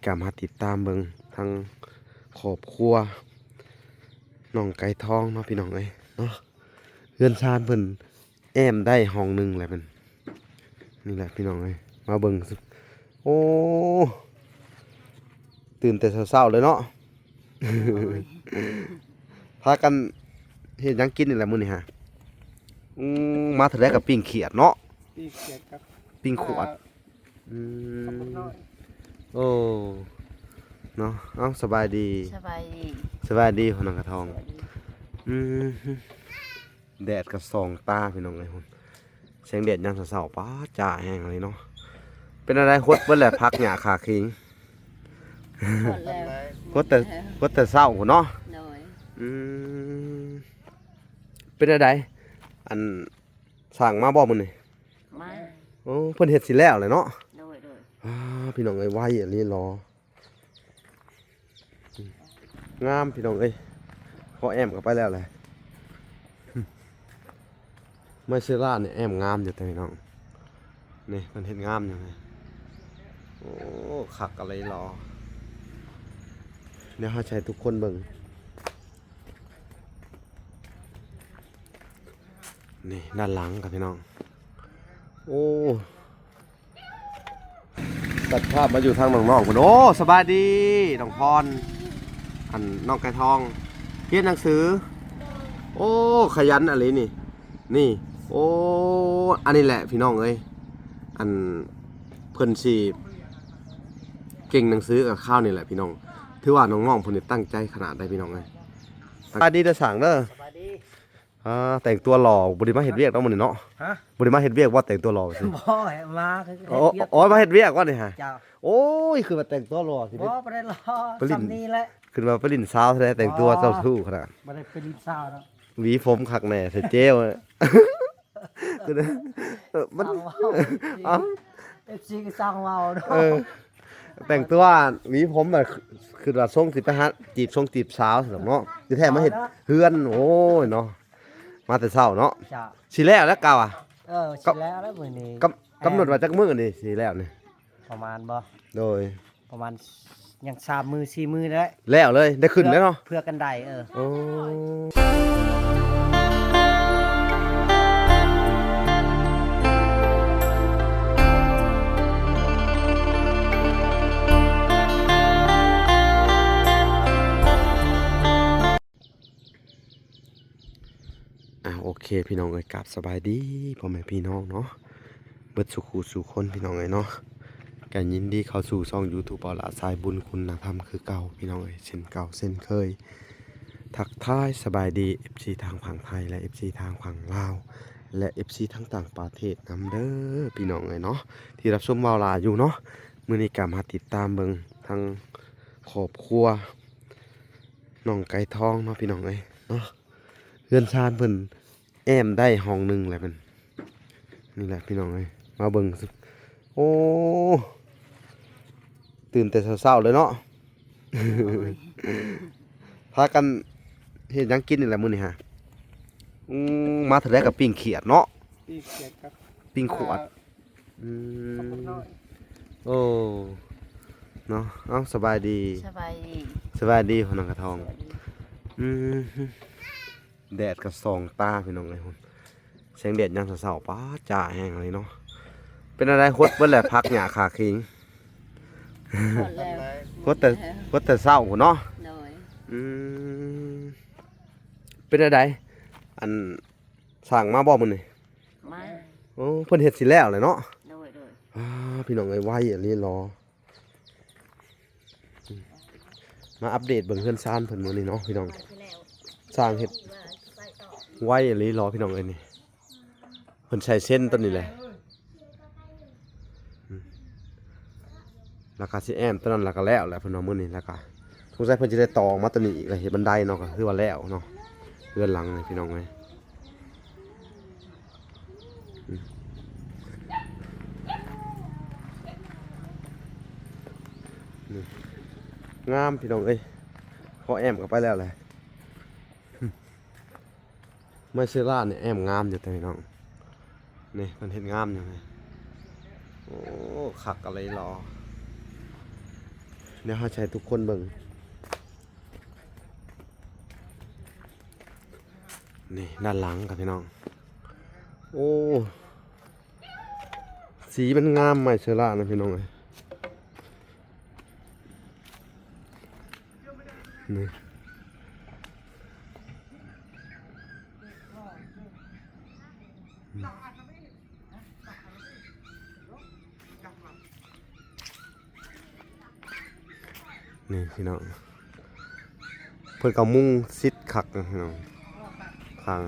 ກະມາຕິດຕາມເບິ່ງທາງຄອບຄົວນ້ອງໄກ່ທອງເນາະ ພີ່ນ້ອງເອີຍເນາະ. ເຮືອນຊານເພິ່ນແອ້ມໄດ້ຫ້ອງໜຶ່ງແລ້ວເພິ່ນ ນີ້ແຫຼະ ພີ່ນ້ອງເອີຍ ມາເບິ່ງ. ໂອ້ ຕື່ນແຕ່ເຊົ້າໆເລີຍເນາະ. ພາກັນເຮັດຫຍັງກິນນີ້ແຫຼະມື້ນີ້ຫະ? ອືມ ມາເທື່ອໃດກໍປີ້ງຂຽດເນາະ ປີ້ງຂຽດກັບ ປີ້ງຂວດ ອືມ ໂອ້ ເນາະ. ເອົ້າ ສະບາຍດີ ສະບາຍດີ ສະບາຍດີພໍ່ນ້ອງກະທອງ ສະບາຍດີ ອືມ. ແດດກໍສ່ອງຕາພີ່ນ້ອງເອີຍ ພຸ້ນ ແສງແດດຍາມເຊົ້າໆ ປາດ ຈ້າແຮງອີ່ຫຼີເນາະ. ເປັນແນວໃດ ຫົດເບິດແລ້ວຜັກຫຍ້າຂາຄີງ? ຫົດແລ້ວ ຫົດແຕ່ ຫົດແຕ່ເຊົ້າພຸ້ນເນາະ. ໂດຍ ອືມ ເປັນແນວໃດ ອັນ ຊ່າງມາບໍ່ມື້ນີ້? ມາ ໂອ້ ເພິ່ນເຮັດຊິແລ້ວແຫຼະເນາະ. ໂດຍ ໂດຍ ອ້າ ພີ່ນ້ອງເອີຍ ໄວອີ່ຫຼີຫຼໍ. ງາມພີ່ນ້ອງເອີຍ ພໍແອ້ມເຂົ້າໄປແລ້ວແຫຼະ. ໄມເຊລານີ້ແອ້ມງາມຢູ່ເດ້ພີ່ນ້ອງ ນີ້ເພິ່ນເຮັດງາມຢູ່ນີ້. ໂອ້ ຄັກອີ່ຫຼີຫຼໍ ດຽວເຮົາຊິໃຫ້ທຸກຄົນເບິ່ງ ນີ້ດ້ານຫຼັງກັບພີ່ນ້ອງ. ໂອ້ ຕັດພາບມາຢູ່ທາງນ້ອງໆພຸ້ນ. ໂອ້ ສະບາຍດີນ້ອງພອນ ອັນ ນ້ອງໄກ່ທອງ ຮຽນໜັງສື. ໂອ້ ຂະຫຍັນອີ່ຫຼີນີ້ ນີ້ ໂອ້ ອັນນີ້ແຫຼະພີ່ນ້ອງເອີຍ ອັນ ເພິ່ນຊິເກັ່ງໜັງສືກັບຄາວນີ້ແຫຼະພີ່ນ້ອງ. ຖືວ່ານ້ອງໆເພິ່ນນີ້ຕັ້ງໃຈຂະໜາດໃດພີ່ນ້ອງເອີຍ. ສະບາຍດີເດີຊ່າງເດີ ສະບາຍດີ. ອ່າ ແຕ່ງຕົວຫຼໍ່ ບໍ່ໄດ້ມາເຮັດວຽກເນາະມື້ນີ້ເນາະ. ຮະ? ບໍ່ໄດ້ມາເຮັດວຽກບໍ່? ແຕ່ງຕົວຫຼໍ່ ບໍ່ ມາຄື ອໍ ເຮັດວຽກ ອໍ ມາເຮັດວຽກກ່ອນນີ້ຫະ. ເຈົ້າ ໂອ້ຍ ຄືວ່າແຕ່ງຕົວຫຼໍ່ ບໍ່ ບໍ່ໄດ້ຫຼໍ່ ໄປຫຼິ້ນ ສ່ຳນີ້ແຫຼະ ຄືວ່າໄປຫຼິ້ນສາວແທ້ ແຕ່ງຕົວ ອໍ ເຈົ້າຊູ້ຂະໜາດ. ບໍ່ໄດ້ໄປຫຼິ້ນສາວເນາະ ຫວີຜົມຄັກແນ່ ໃສ່ເຈວ ຄື ມັນ ຊ່າງເວົ້າ ເອົ້າ ເອັຟຊີກໍຊ່າງເວົ້າເນາະ. ເອີ ແຕ່ງຕົວ ຫວີຜົມ ແບບ ຄືວ່າຊົງຊິໄປຫາຈີບຊົງຈີບສາວຊັ້ນເນາະ ທີ່ແທ້ມາເຮັດເຮືອນ. ໂອ້ຍເນາະ ມາແຕ່ເຊົ້າເນາະ. ເຈົ້າ ຊິແລ້ວແລ້ວກະວ່າ ເອີ ຊິແລ້ວແລ້ວມື້ນີ້. ກຳ ກຳນົດວ່າຈັກມື້ນີ້ຊິແລ້ວນີ້? ປະມານບໍ່? ໂດຍ ປະມານ ຍັງສາມມື້ສີ່ມື້ແລ້ວ ແລ້ວເລີຍ ໄດ້ຂຶ້ນແລ້ວເນາະ ເພື່ອກັນໄດ້. ເອີ ໂອ້ ອ່າ ໂອເຄ ພີ່ນ້ອງເອີຍ ກາບສະບາຍດີພໍ່ແມ່ພີ່ນ້ອງເນາະ ເບິດສູ່ຄູ່ສູ່ຄົນ ພີ່ນ້ອງເອີຍເນາະ. ກະຍິນດີເຂົ້າສູ່ຊ່ອງຢູທູບ ເບົາຫຼ້າສາຍບຸນຄຸນນະທຳຄືເກົ່າ ພີ່ນ້ອງເອີຍ ເຊັ່ນເກົ່າເຊັ່ນເຄີຍ. ທັກທາຍສະບາຍດີເອັຟຊີທາງຝັ່ງໄທ ແລະ ເອັຟຊີທາງຝັ່ງລາວ ແລະ ເອັຟຊີທາງຕ່າງປະເທດນຳເດີ ພີ່ນ້ອງເອີຍເນາະ ທີ່ຮັບຊົມເບົາຫຼ້າຢູ່ເນາະ. ມື້ນີ້ກະມາຕິດຕາມເບິ່ງທາງຄອບຄົວ ນ້ອງໄກ່ທອງເນາະ ພີ່ນ້ອງເອີຍເນາະ. ເຮືອນຊານເພິ່ນແອ້ມໄດ້ຫ້ອງໜຶ່ງແລ້ວເພິ່ນ ນີ້ແຫຼະ ພີ່ນ້ອງເອີຍ ມາເບິ່ງ. ໂອ້ ຕື່ນແຕ່ເຊົ້າໆເລີຍເນາະ. ໂອ້ຍ ພາກັນເຮັດຫຍັງກິນນີ້ແຫຼະມື້ນີ້ຫະ? ອືມ ມາເທື່ອໃດກໍປີ້ງຂຽດເນາະ ປີ້ງຂຽດກັບ ປີ້ງຂວດ ອືມ ໂອ້ ເນາະ. ເອົ້າ ສະບາຍດີ ສະບາຍດີ ສະບາຍດີພໍ່ນ້ອງກະທອງ. ອືມ ແດດກໍສ່ອງຕາພີ່ນ້ອງເອີຍ ພຸ້ນ ແສງແດດຍາມເຊົ້າໆ ປາດ ຈ້າແຮງອີ່ຫຼີເນາະ. ເປັນແນວໃດ ຫົດເບິດແລ້ວຜັກຫຍ້າຂາຄີງ? ຫົດແລ້ວ ຫົດແຕ່ ຫົດແຕ່ເຊົ້າພຸ້ນເນາະ. ໂດຍ ອືມ ເປັນແນວໃດ ອັນ ຊ່າງມາບໍ່ມື້ນີ້? ມາ ໂອ້ ເພິ່ນເຮັດຊິແລ້ວແຫຼະເນາະ. ໂດຍ ໂດຍ ອ້າ ພີ່ນ້ອງເອີຍ ໄວອີ່ຫຼີຫຼໍ ມາອັບເດດເບິ່ງເຮືອນຊານເພິ່ນມື້ນີ້ເນາະ ພີ່ນ້ອງ. ຊ່າງເຮັດໄວອີ່ຫຼີຫຼໍ ພີ່ນ້ອງເອີຍ ນີ້ ເພິ່ນໃສ່ເຊັນຕົວນີ້ແຫຼະ ອືມ ແລ້ວກໍຊິແອ້ມຕົວນັ້ນ ແລ້ວກໍແລ້ວແຫຼະ ເພິ່ນວ່າມື້ນີ້. ແລ້ວກໍສົງໄສເພິ່ນຊິໄດ້ຕໍ່ອອກມາຕົວນີ້ອີກ ເຮັດບັນໄດເນາະ ກໍຄືວ່າແລ້ວເນາະ ເຮືອນຫຼັງນີ້ ພີ່ນ້ອງເອີຍ. ອືມ ນີ້ ງາມ ພີ່ນ້ອງເອີຍ ພໍແອ້ມເຂົ້າໄປແລ້ວແຫຼະ. ໄມເຊລານີ້ແອ້ມງາມຢູ່ເດ້ພີ່ນ້ອງ ນີ້ເພິ່ນເຮັດງາມຢູ່ນີ້. ໂອ້ ຄັກອີ່ຫຼີຫຼໍ ເ ດຽວເຮົາຈະໃຫ້ທຸກຄົນເບິ່ງ ນີ້ດ້ານຫຼັງກັບພີ່ນ້ອງ. ໂອ້ ສີມັນງາມ ໄມ້ເຊີລານະພີ່ນ້ອງເອີຍ ນີ້. ນີ້ພີ່ນ້ອງ ເພິ່ນກໍມຸງຊິດຄັກນະພີ່ນ້ອງ ຂ້າງ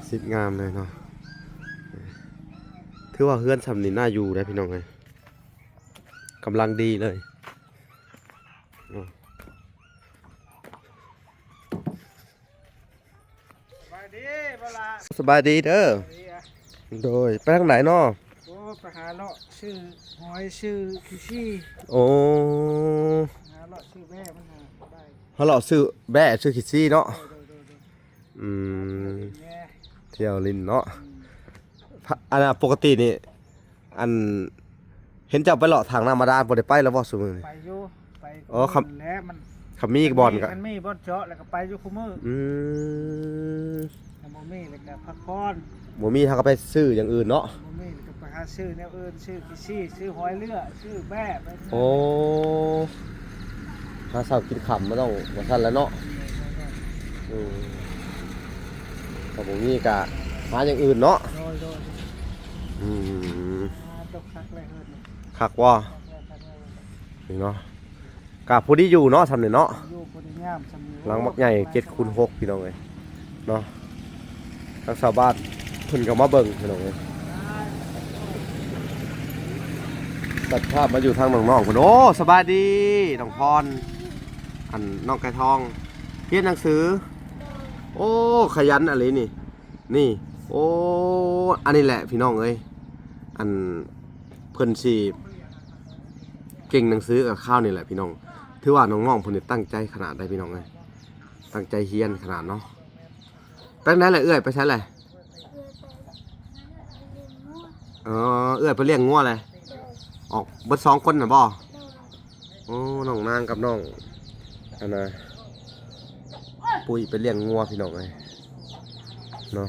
ຊິດງາມເລີຍເນາະ. ຖືວ່າເຮືອນຊ່ຳນີ້ໜ້າຢູ່ເດ້ພີ່ນ້ອງເອີຍ ກຳລັງດີເລີຍ. ສະບາຍດີ ບໍ່ລະ ສະບາຍດີເດີ. ສະບາຍດີອະ ໂດຍ ໄປທາງໃດເນາະ? ໂອ້ ໄປຫາເລາະຊື້ຫອຍ ຊື້ຂີ້ຊີ. ໂອ້ ຫາເລາະຊື້ແບ້ມັນຫາໄດ້ ຫາເລາະຊື້ແບ້ຊື້ຂີ້ຊີເນາະ. ໂດຍ ໂດຍ ໂດຍ ໂດຍ. ອືມ ແມ່ ທ່ຽວຫຼິ້ນເນາະ. ອືມ ພະ ອັນນ່າ ປົກກະຕິນີ້ ອັນ ເຫັນເຈົ້າໄປເລາະທາງນ້ຳບາດານ ບໍ່ໄດ້ໄປແລ້ວບໍ່ຊຸມື້ນີ້? ໄປຢູ່ ໄປ ອໍ ຄັນ ແລ້ວມັນ ຄັນມີບ່ອນກໍ ຄັນມີບ່ອນເຈາະແລ້ວກໍໄປຢູ່ຄູ່ມື້. ອືມ ຄັນບໍ່ມີແລ້ວກໍພັກຜ່ອນ ບໍ່ມີເຮົາກໍໄປຊື້ຢ່າງອື່ນເນາະ. ບໍ່ມີແລ້ວກໍໄປຫາຊື້ແນວອື່ນ ຊື້ຂີ້ຊີ ຊື້ຫອຍເລືອ ຊື້ແບ້ໄປ. ໂອ້ ຫາເຊົ້າກິນຄ່ຳ ມັນຕ້ອງວ່າຊັ້ນແຫຼະເນາະ. ອືມ ຖ້າບໍ່ມີກໍຫາຢ່າງອື່ນເນາະ. ໂດຍ ໂດຍ. ອືມ ອ່າ ຕົກຄັກເລີຍເຮືອນນີ້ ຄັກບໍ່? ຄັກເລີຍ ຄັກເລີຍ ນີ້ເນາະ ກະພໍດີຢູ່ເນາະ ຊ່ຳນີ້ເນາະ. ຢູ່ພໍດີງາມຊ່ຳນີ້ ຫຼັງບັກໃຫຍ່ ເຈັດຄູນຫົກ ພີ່ນ້ອງເອີຍເນາະ. ທາງຊາວບ້ານເພິ່ນກໍມາເບິ່ງ ພີ່ນ້ອງເອີຍ ຕັດພາບມາຢູ່ທາງນ້ອງໆເພິ່ນ. ໂອ້ ສະບາຍດີນ້ອງພອນ ອັນ ນ້ອງໄກ່ທອງ ຮຽນໜັງສື. ໂອ້ ຂະຫຍັນອີ່ຫຼີນີ້. ນີ້ ໂອ້ ອັນນີ້ແຫຼະພີ່ນ້ອງເອີຍ ອັນ ເພິ່ນຊິເກັ່ງໜັງສືກັບຄາວນີ້ແຫຼະພີ່ນ້ອງ. ຖືວ່ານ້ອງໆເພິ່ນນີ້ຕັ້ງໃຈຂະໜາດໃດພີ່ນ້ອງເອີຍ ຕັ້ງໃຈຮຽນຂະໜາດເນາະ. ໄປທາງໃດແຫຼະເອື້ອຍ ໄປໃສແຫຼະ? ເອື້ອຍໄປ ເອີ ເອື້ອຍໄປລ້ຽງງົວແຫຼະ. ອອກເບິດສອງຄົນນະບໍ່? ໂອ້ ນ້ອງນາງກັບນ້ອງ ອັນນ່າ ປຸ້ຍໄປລ້ຽງງົວພີ່ນ້ອງເອີຍເນາະ.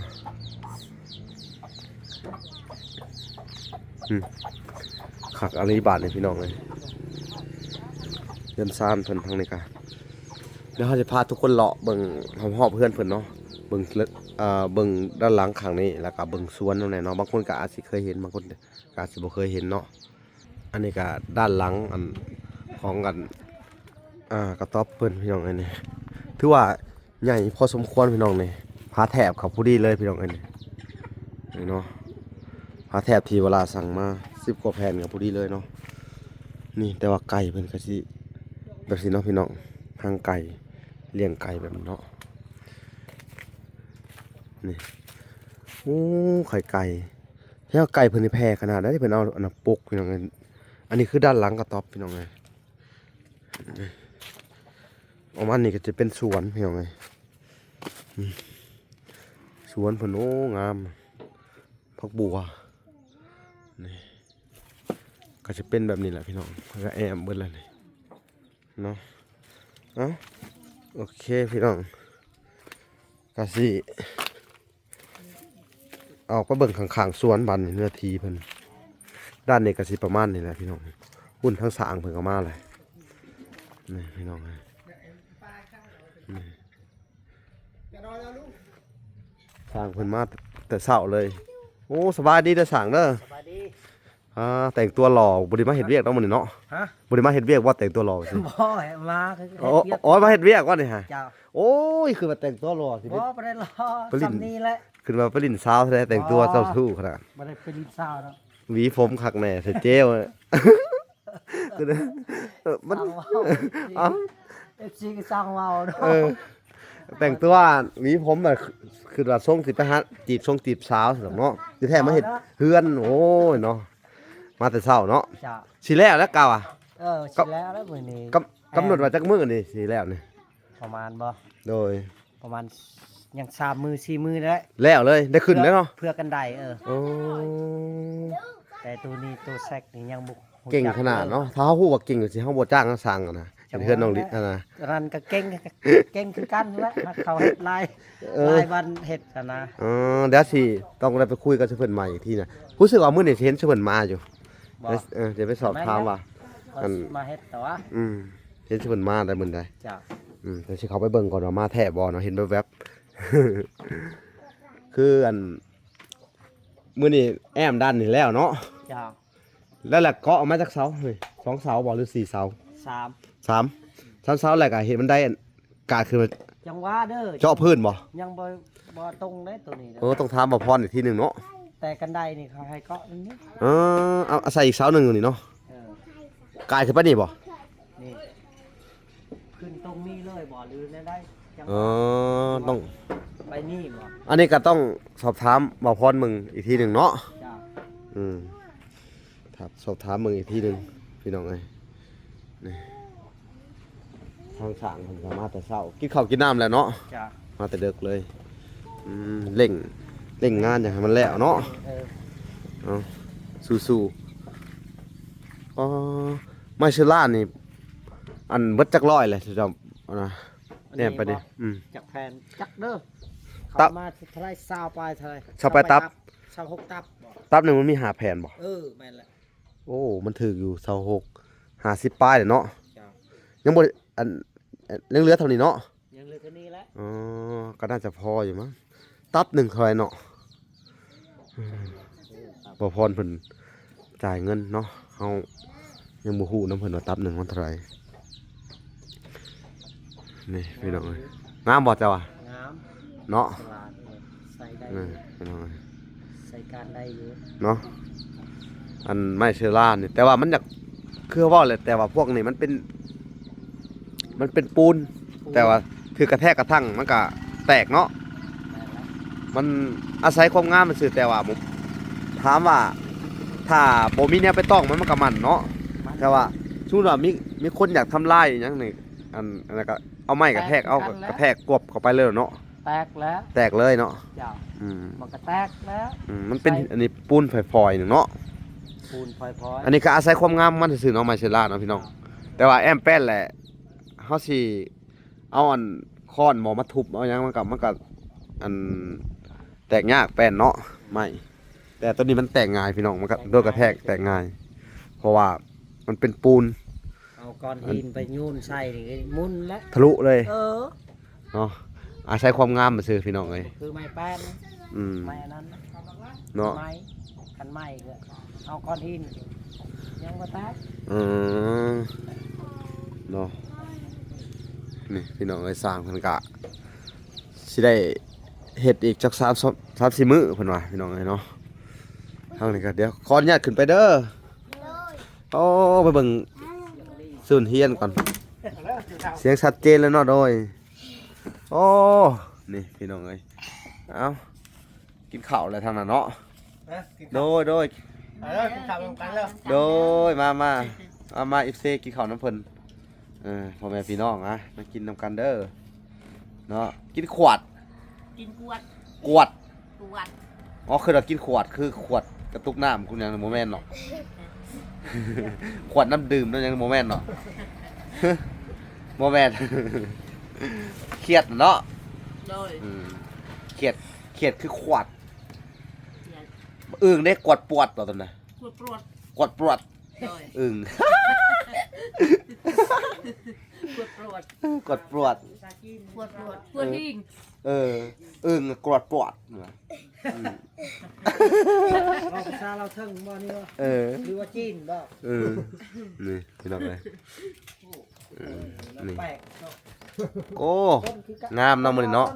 ອືມ ຄັກອີ່ຫຼີບາດນີ້ພີ່ນ້ອງເອີຍ ເຮືອນຊານເພິ່ນທາງນີ້ກະ. ດຽວເຮົາຊິພາທຸກຄົນເລາະເບິ່ງຮອບໆເຮືອນເພິ່ນເນາະ ເບິ່ງ ເອີ ເບິ່ງດ້ານຫຼັງຂ້າງນີ້ ແລ້ວກະເບິ່ງສວນນຳແດ່ເນາະ. ບາງຄົນກະອາດຊິເຄີຍເຫັນ ບາງຄົນກະອາດຊິບໍ່ເຄີຍເຫັນເນາະ. ອັນນີ້ກະດ້ານຫຼັງ ອັນ ຂອງ ອັນ ອ່າ ກະຕ໊ອບເພິ່ນພີ່ນ້ອງເອີຍ. ນີ້ຖືວ່າໃຫຍ່ພໍສົມຄວນພີ່ນ້ອງນີ້ ຝາແຖບເຂົາພໍດີເລີຍພີ່ນ້ອງເອີຍ. ນີ້ ນີ້ເນາະ ຝາແຖບທີ່ວາລາສັ່ງມາ ສິບກວ່າແຜ່ນກໍພໍດີເລີຍເນາະ. ນີ້ ແຕ່ວ່າໄກ່ເພິ່ນກໍຊິແບບຊີ້ເນາະພີ່ນ້ອງ ຫາງໄກ່ ລ້ຽງໄກ່ແບບນີ້ເນາະ. ນີ້ ໂອ້ ໄຂ່ໄກ່ ແລ້ວໄກ່ເພິ່ນນີ້ແຜ່ຂະໜາດໃດ ເພິ່ນເອົາອັນນັ້ນປົກພີ່ນ້ອງເອີຍ. ອັນນີ້ຄືດ້ານຫຼັງກະຕ໊ອບພີ່ນ້ອງເອີຍ. ປະມານນີ້ກໍຈະເປັນສວນພີ່ນ້ອງເອີຍ. ອືມ ສວນເພິ່ນ ໂອ້ ງາມ ຜັກບົວ. ນີ້ ກໍຈະເປັນແບບນີ້ແຫຼະພີ່ນ້ອງ ແລ້ວກໍແອ້ມເບິດແລ້ວນີ້ເນາະ. ເອົ້າ ໂອເຄພີ່ນ້ອງ ກໍຊິ ອອກໄປເບິ່ງຂ້າງໆສວນບາດນີ້ ເນື້ອທີ່ເພິ່ນ. ດ້ານນີ້ກໍຊິປະມານນີ້ແຫຼະພີ່ນ້ອງ ຫຸ້ນທາງຊ້າງເພິ່ນກໍມາແຫຼະ. ນີ້ພີ່ນ້ອງເອີຍ ນີ້ ຊ້າງເພິ່ນມາແຕ່ເຊົ້າເລີຍ. ໂອ້ ສະບາຍດີເດີຊ້າງເດີ. ສະບາຍດີ. ອ່າ ແຕ່ງຕົວຫຼໍ່ ບໍ່ໄດ້ມາເຮັດວຽກເນາະມື້ນີ້ເນາະ. ຮະ? ບໍ່ໄດ້ມາເຮັດວຽກບໍ່ ແຕ່ງຕົວຫຼໍ່? ບໍ່ ມາເຮັດວຽກ. ອໍ ອໍ ມາເຮັດວຽກວ່ານີ້ຫະ? ເຈົ້າ. ໂອ້ຍ ຄືວ່າແຕ່ງຕົວຫຼໍ່ ຊິໄປ ບໍ່ ບໍ່ໄດ້ຫຼໍ່ ໄປຫຼິ້ນ ສ່ຳນີ້ແຫຼະ. ຄືວ່າໄປຫຼິ້ນສາວແທ້ ແຕ່ງຕົວ ອໍ ເຈົ້າຊູ້ຂະໜາດ. ບໍ່ໄດ້ໄປຫຼິ້ນສາວເນາະ. ຫວີຜົມຄັກແນ່ ໃສ່ເຈວ. ຄື ມັນ ເອົາ ເອົາ ເອັຟຊີກໍຊ່າງເວົ້າເນາະ. ເອີ ແຕ່ງຕົວ ຫວີຜົມ ແບບ ຄືວ່າຊົງຊິໄປຫາຈີບຊົງຈີບສາວຊັ້ນເນາະ ທີ່ແທ້ມາເຮັດເຮືອນ. ໂອ້ຍເນາະ ມາແຕ່ເຊົ້າເນາະ. ເຈົ້າ. ຊິແລ້ວແລ້ວກະວ່າ. ເອີ ຊິແລ້ວແລ້ວມື້ນີ້. ກຳ ກຳນົດວ່າຈັກມື້ນີ້ຊິແລ້ວນີ້? ປະມານບໍ່? ໂດຍ ປະມານຍັງສາມມື້ສີ່ມື້ແຫຼະ ແລ້ວເລີຍ ໄດ້ຂຶ້ນແລ້ວເນາະ. ເພື່ອ ເພື່ອກັນໄດ. ເອີ ໂອ້ ແຕ່ໂຕນີ້ ໂຕແຊັກນີ້ຍັງບໍ່ ເກັ່ງຂະໜາດເນາະ. ຖ້າເຮົາຮູ້ວ່າເກັ່ງຈັ່ງຊີ້ ເຮົາບໍ່ຈ້າງຊ່າງຫັ້ນນະ. ເຮັດເຮືອນນ້ອງລິ ອັນນະ ອັນນັ້ນກໍເກັ່ງ ເກັ່ງຄືກັນແຫຼະ. ເຂົາເຮັດຫຼາຍ ເອີ ຫຼາຍວັນເຮັດຫັ້ນນະ. ເອີ ດຽວຊິຕ້ອງໄດ້ໄປຄຸຍກັບເພິ່ນໃໝ່ອີກທີນະ. ຮູ້ສຶກວ່າມື້ນີ້ຊິເຫັນເພິ່ນມາຢູ່. ບໍ່ ເອີ ດຽວໄປສອບຖາມວ່າ ແມ່ນແຫຼະ ອັນ ມາເຮັດຕົວະ. ອືມ ເຫັນເພິ່ນມາໄດ້ມື້ໃດ. ເຈົ້າ. ອືມ ດຽວຊິເຂົ້າໄປເບິ່ງກ່ອນວ່າມາແທ້ບໍ່ເນາະ ເຫັນແວບໆ. ຄືອັນ ມື້ນີ້ແອ້ມດ້ານນີ້ແລ້ວເນາະ. ເຈົ້າ. ແລ້ວລະເກາະອອກມາຈັກເສົາເຮີ້ຍ? ສອງເສົາບໍ່ ຫຼື ສີ່ເສົາ? ສາມ ສາມ ສາມເສົາ. ແລ້ວກໍເຮັດບັນໄດ ກາດຂຶ້ນມາ ຈັ່ງຫວະເດີ ເຈາະພື້ນບໍ່? ຍັງບໍ່ ບໍ່ຕົງເດ້ໂຕນີ້ເດີ. ໂອ້ ຕ້ອງຖາມບ່າວພອນອີກທີໜຶ່ງເນາະ. ແຕ່ກັນໄດນີ້ເຂົາໃຫ້ເກາະນີ້. ເອີ ເອົາ ເອົາໃສ່ອີກເສົາໜຶ່ງຢູ່ນີ້ເນາະ. ເອີ ກາຍຂຶ້ນໄປນີ້ບໍ່? ນີ້ ຂຶ້ນຕົງນີ້ເລີຍບໍ່ ຫຼືແນວໃດ? ຈັ່ງ ເອີ ຕ້ອງໄປນີ້ບໍ່? ອັນນີ້ກໍຕ້ອງສອບຖາມບ່າວພອນເບິ່ງອີກທີໜຶ່ງເນາະ. ເຈົ້າ. ອືມ ຖ້າສອບຖາມເບິ່ງອີກທີໜຶ່ງພີ່ນ້ອງເອີຍ. ນີ້ ທາງຊ່າງເພິ່ນກໍມາແຕ່ເຊົ້າ ກິນເຂົ້າກິນນ້ຳແລ້ວເນາະ. ເຈົ້າ. ມາແຕ່ເດິກເລີຍ. ອືມ ເລັ່ງ ເລັ່ງງານຢາກໃຫ້ມັນແລ້ວເນາະ. ເອີ ເອົາ ສູ້ໆ. ອໍ ໄມ້ເຊີລານີ້ ອັນເບິດຈັກຮ້ອຍແຫຼະເຈົ້າ ອັນນະ? ອັນນີ້ ແນມໄປນີ້ ບໍ່ ອືມ ຈັກແຜ່ນ ຈັກເດີ. ຕັບ ເຂົ້າມາເທົ່າໃດ ຊາວປາຍເທົ່າໃດ? ຊາວປາຍຕັບ ຊາວຫົກຕັບບໍ່? ຕັບໜຶ່ງມັນມີຫ້າແຜ່ນບໍ່? ເອີ ແມ່ນແຫຼະ. ໂອ້ ມັນຖືກຢູ່ ຊາວຫົກ ຫ້າສິບປາຍແຫຼະເນາະ. ເຈົ້າ. ຍັງບໍ່ ອັນ ຍັງເຫຼືອເທົ່ານີ້ເນາະ. ຍັງເຫຼືອເທົ່ານີ້ແຫຼະ. ອໍ ກໍໜ້າຈະພໍຢູ່ມັ້ງ. ຕັບໜຶ່ງເທົ່າໃດເນາະ? ອືມ ບໍ່ພອນເພິ່ນຈ່າຍເງິນເນາະ ເຮົາຍັງບໍ່ຮູ້ນຳເພິ່ນວ່າຕັບໜຶ່ງມັນເທົ່າໃດ. ນີ້ພີ່ນ້ອງເອີຍ ງາມບໍ່ເຈົ້າວ່າ? ງາມເນາະ. ສະຫຼາດເອີຍ ໃສ່ໄດ້ ເອີ ພີ່ນ້ອງເອີຍ ໃສ່ການໄດ້ຢູ່ເນາະ. ອັນໄມ້ເຊີລານີ້ ແຕ່ວ່າມັນຢາກ ຄືເວົ້າແຫຼະ ແຕ່ວ່າພວກນີ້ມັນເປັນ ມັນເປັນປູນ ແຕ່ວ່າຖືກກະແທກກະທັ່ງມັນກະແຕກເນາະ. ແມ່ນແຫຼະ. ມັນອາໄສຄວາມງາມຊື່ ແຕ່ວ່າ ຖາມວ່າຖ້າບໍ່ມີແນວໄປຕ້ອງມັນ ມັນກະໝັ້ນເນາະ. ແຕ່ວ່າສົມມຸດວ່າມີ ມີຄົນຢາກທຳລາຍອີ່ຫຍັງນີ້ ອັນ ອັນນັ້ນກະເອົາໄມ້ກະແທກ ເອົາກະແທກກວບເຂົ້າໄປເລີຍເນາະ. ແຕກແລ້ວ ແຕກເລີຍເນາະ. ເຈົ້າ. ອືມ ມັນກະແຕກແລ້ວ. ອືມ ມັນເປັນ ໃສ່ ອັນນີ້ປູນຝອຍໆໜຶ່ງເນາະ. ປູນຝອຍໆ. ອັນນີ້ກະອາໄສຄວາມງາມຂອງມັນຊື່ໆເນາະ ໄມ້ເຊີລາເນາະພີ່ນ້ອງ. ເຈົ້າ. ແຕ່ວ່າແອ້ມແປ້ນແຫຼະ ເຮົາຊິເອົາອັນຄ້ອນບໍ່ມາທຸບເອົາຫຍັງ ມັນກະ ມັນກະ ອັນ ແຕກຍາກແປ້ນເນາະ ໄມ້. ແຕ່ໂຕນີ້ມັນແຕກງ່າຍພີ່ນ້ອງ ມັນກະ ແຕກງ່າຍ ໂດນກະແທກແຕກງ່າຍ ເພາະວ່າມັນເປັນປູນ. ເອົາກ້ອນຫີນໄປໂຍນໃສ່ນີ້ໝຸ່ນແລ້ວ ທະລຸເລີຍ. ເອີ ເນາະ ອາໄສຄວາມງາມຊື່ພີ່ນ້ອງເອີຍ. ຄືໄມ້ແປ້ນ. ອືມ ໄມ້ອັນນັ້ນເນາະ. ໄມ້ ຄັນໄມ້ກໍເອົາກ້ອນຫີນຍັງບໍ່ແຕກ. ອືມ ເນາະ. ນີ້ພີ່ນ້ອງເອີຍ ຊ່າງເພິ່ນກະຊິໄດ້ເຮັດອີກຈັກສາມ ສາມສີ່ມື້ເພິ່ນວ່າພີ່ນ້ອງເອີຍເນາະ. ທາງນີ້ກະ ດຽວຂໍອະນຸຍາດຂຶ້ນໄປເດີ. ໂອ້ ໄປເບິ່ງສູນຮຽນກ່ອນ. ສຽງຊັດເຈນເລີຍເນາະ. ໂດຍ. ໂອ້ ນີ້ພີ່ນ້ອງເອີຍ ເອົ້າ ກິນເຂົ້າແລ້ວທາງນັ້ນເນາະ. ເອີ ກິນເຂົ້າ. ໂດຍ ໂດຍ. ເອີ ກິນເຂົ້ານຳກັນເດີ. ໂດຍ. ມາ ມາ ມາ ມາ ເອັຟຊີ ກິນເຂົ້ານຳເພິ່ນ. ເອີ ພໍ່ແມ່ພີ່ນ້ອງ ມາ ມາກິນນຳກັນເດີເນາະ. ກິນຂວດ ກິນກວດ ກວດ ກວດ. ອໍ ຄືວ່າກິນຂວດ ຄືຂວດກະຕຸກນ້ຳ ຄຸນຫຍັງ ບໍ່ແມ່ນເນາະ. ຂວດນ້ຳດື່ມ ນ້ຳຫຍັງ ບໍ່ແມ່ນເນາະ. ບໍ່ແມ່ນ ຂຽດເນາະ. ໂດຍ. ອືມ ຂຽດ ຂຽດຄືຂວາດ. ອຶ່ງເດ້ ກວດປວດບໍ່ຕົວນະ? ກວດປວດ ກວດປວດ. ໂດຍ. ອຶ່ງ ກວດປວດ ກວດປວດ ກວດປວດ ກວດຫິງ. ເອີ ອຶ່ງກວດປວດ. ອືມ ເວົ້າພາສາລາວເທິງບໍ່ນີ້ຫວະ? ເອີ ຫຼືວ່າຈີນບໍ່? ເອີ ນີ້ພີ່ນ້ອງເອີຍ. ເອີ ນີ້ ແປກເນາະ. ໂອ້ ງາມເນາະມື້ນີ້ເນາະ.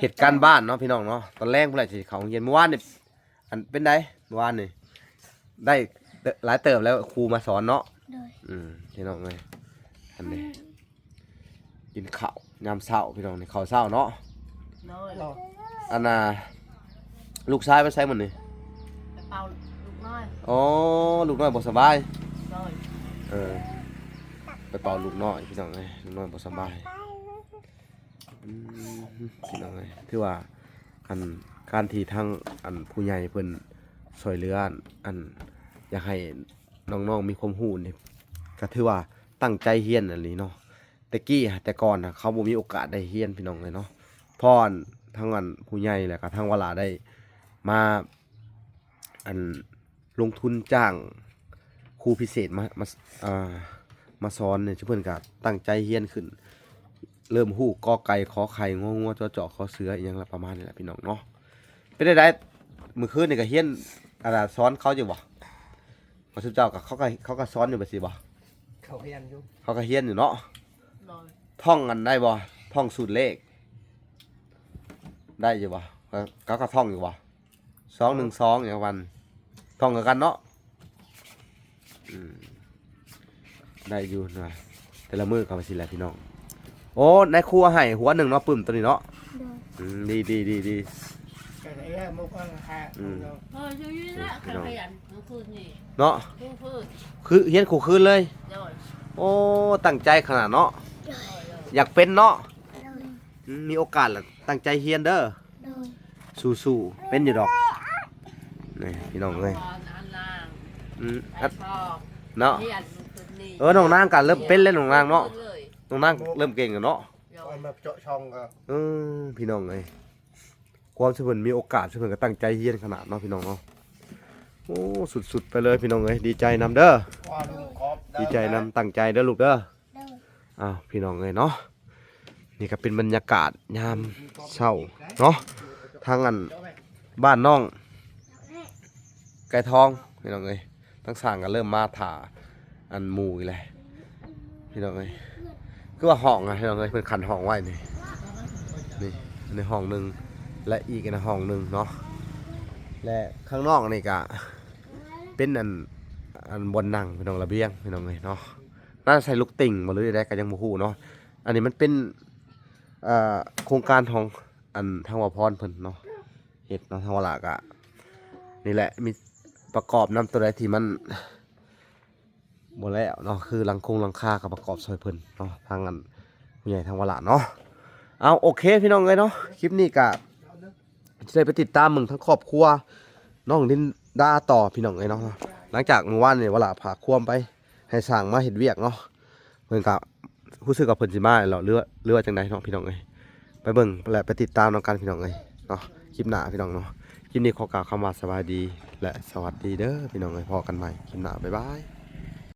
ເຮັດການບ້ານເນາະພີ່ນ້ອງເນາະ. ຕອນແລງພຸ້ນແຫຼະຊິເຂົ້າໂຮງຮຽນ. ມື້ວານນີ້ ອັນ ເປັນໃດ ມື້ວານນີ້? ໄດ້ຫຼາຍເຕີບແລ້ວ ຄູມາສອນເນາະ. ໂດຍ. ອືມ ພີ່ນ້ອງເອີຍ ອັນນີ້ ກິນເຂົ້າຍາມເຊົ້າ ພີ່ນ້ອງ ນີ້ເຂົ້າເຊົ້າເນາະ. ໂດຍ. ອັນນ່າ ລູກຊາຍໄປໃສມື້ນີ້? ໄປເປົ່າລູກນ້ອຍ. ອໍ ລູກນ້ອຍບໍ່ສະບາຍ. ໂດຍ. ເອີ ໄປເປົ່າລູກນ້ອຍ ພີ່ນ້ອງເອີຍ ລູກນ້ອຍບໍ່ສະບາຍ. ອືມ ພີ່ນ້ອງເອີຍ ຖືວ່າ ອັນ ການທີ່ທາງ ອັນ ຜູ້ໃຫຍ່ເພິ່ນຊ່ວຍເຫຼືອ ອັນ ຢາກໃຫ້ ນ້ອງໆມີຄວາມຮູ້ນີ້ ກໍຖືວ່າຕັ້ງໃຈຮຽນອີ່ຫຼີເນາະ. ແຕ່ກີ້ ແຕ່ກ່ອນນະ ເຂົາບໍ່ມີໂອກາດໄດ້ຮຽນ ພີ່ນ້ອງເອີຍເນາະ. ພໍທາງອັນຜູ້ໃຫຍ່ ແລ້ວກໍທາງວາລາໄດ້ມາ ອັນ ລົງທຶນຈ້າງຄູພິເສດມາ ມາ ອ່າ ມາສອນນີ້ ເພິ່ນກໍຕັ້ງໃຈຮຽນຂຶ້ນ ເລີ່ມຮູ້ ກ ໄກ່ ຂ ໄຂ່ ງ ງົວ ຈ ຈ ຄ ເສືອ ອີ່ຫຍັງລະປະມານນີ້ແຫຼະ ພີ່ນ້ອງເນາະ. ເປັນໃດ ມື້ຄືນນີ້ກໍຮຽນ ອັນ ສອນເຂົາຢູ່ບໍ່? ວ່າຊຸມເຈົ້າກໍ ເຂົາກໍ ເຂົາກໍສອນຢູ່ແບບຊີ້ບໍ່? ເຂົາຮຽນຢູ່ ເຂົາກໍຮຽນຢູ່ເນາະ. ໂດຍ ທ່ອງອັນໄດ້ບໍ່? ທ່ອງສູດເລກໄດ້ຢູ່ບໍ່? ເຂົາ ເຂົາກໍທ່ອງຢູ່ບໍ່? ສອງໜຶ່ງສອງຫຍັງປະມານ ທ່ອງຄືກັນເນາະ. ອືມ ໄດ້ຢູ່ນະ ແຕ່ລະມື້ກໍວ່າຊີ້ແຫຼະ ພີ່ນ້ອງ. ໂອ້ ນາຍຄູເອົາໃຫ້ຫົວໜຶ່ງເນາະ ປຶ້ມໂຕນີ້ເນາະ. ໂດຍ ອືມ ດີໆໆໆ ກໍໄດ້ແລ້ວ ໝົດກໍລາຄາ. ອືມ ເອີ ຢູ່ນີ້ແຫຼະ ພີ່ນ້ອງ ຂະຫຍັນມື້ຄືນນີ້ເນາະ ຄືຮຽນຄູ່ຄືນເລີຍ. ໂດຍ ໂອ້ ຕັ້ງໃຈຂະໜາດເນາະ. ໂດຍ ຢາກເປັນເນາະ. ໂດຍ ອືມ ມີໂອກາດລະຕັ້ງໃຈຮຽນເດີ. ໂດຍ ສູ້ໆ ເປັນຢູ່ດອກ. ນີ້ ພີ່ນ້ອງເອີຍ ອືມ ເນາະ. ເອີ ນ້ອງນາງກໍເລີ່ມເປັນແລ້ວ ນ້ອງນາງເນາະ. ນ້ອງນາງເລີ່ມເກັ່ງແລ້ວເນາະ. ໂດຍ ເອົາມາເຈາະຊ່ອງກໍ ເອີ ພີ່ນ້ອງເອີຍ ຄວາມທີ່ເພິ່ນມີໂອກາດ ທີ່ເພິ່ນກໍຕັ້ງໃຈຮຽນຂະໜາດເນາະ ພີ່ນ້ອງເນາະ. ໂອ້ ສຸດໆໄປເລີຍ ພີ່ນ້ອງເອີຍ ດີໃຈນຳເດີ. ດີໃຈນຳ ຕັ້ງໃຈເດີລູກເດີ. ໂດຍ ອ້າວ ພີ່ນ້ອງເອີຍເນາະ ນີ້ກໍເປັນບັນຍາກາດຍາມເຊົ້າເນາະ ທາງອັນບ້ານນ້ອງໄກ່ທອງ ພີ່ນ້ອງເອີຍ. ທາງຊ່າງກໍເລີ່ມມາຖ້າອັນໝູ່ອີກແລ້ວ ພີ່ນ້ອງເອີຍ. ຄືວ່າຫ້ອງນະ ພີ່ນ້ອງເອີຍ ເພິ່ນຂັນຫ້ອງໄວ້ນີ້ ນີ້ ອັນນີ້ຫ້ອງໜຶ່ງ ແລະ ອີກອັນຫ້ອງໜຶ່ງເນາະ. ແລະ ຂ້າງນອກນີ້ກໍເປັນອັນ ອັນບ່ອນນັ່ງ ພີ່ນ້ອງ ລະບຽງ ພີ່ນ້ອງເອີຍເນາະ. ໜ້າໃສ່ລູກຕິ່ງບໍ່ ຫຼືໃດໆ ກໍຍັງບໍ່ຮູ້ເນາະ. ອັນນີ້ມັນເປັນ ເອີ ໂຄງການຂອງອັນທາງວາພອນເພິ່ນເນາະ ເຮັດເນາະ. ທາງວາລາກະນີ້ແຫຼະ ມີປະກອບນຳໂຕໃດທີ່ມັນບໍ່ແລ້ວເນາະ ຄືຫຼັງຄົງຫຼັງຄາກໍປະກອບຊ່ອຍເພິ່ນເນາະ ທາງອັນຜູ້ໃຫຍ່ທາງວາລາເນາະ. ເອົາ ໂອເຄ ພີ່ນ້ອງເອີຍເນາະ ຄລິບນີ້ກະ ຊິໄດ້ໄປຕິດຕາມເບິ່ງທາງຄອບຄົວນ້ອງລິນດາຕໍ່ ພີ່ນ້ອງເອີຍເນາະ. ຫຼັງຈາກມື້ວານນີ້ ວາລາພາຄວາມໄປໃຫ້ຊ່າງມາເຮັດວຽກເນາະ ເພິ່ນກະຮູ້ສຶກວ່າເພິ່ນຊິມາແລ້ວ ຫຼືວ່າ ຫຼືວ່າຈັ່ງໃດເນາະ ພີ່ນ້ອງເອີຍ. ໄປເບິ່ງ ແລະ ໄປຕິດຕາມນຳກັນ ພີ່ນ້ອງເອີຍເນາະ ຄລິບໜ້າ ພີ່ນ້ອງເນາະ. ຄລິບນີ້ຂໍກ່າວຄຳວ່າສະບາຍດີ ແລະ ສະຫວັດດີເດີ ພີ່ນ້ອງເອີຍ. ພໍ້ກັນໃໝ່ຄລິບໜ້າ ບາຍບາຍ.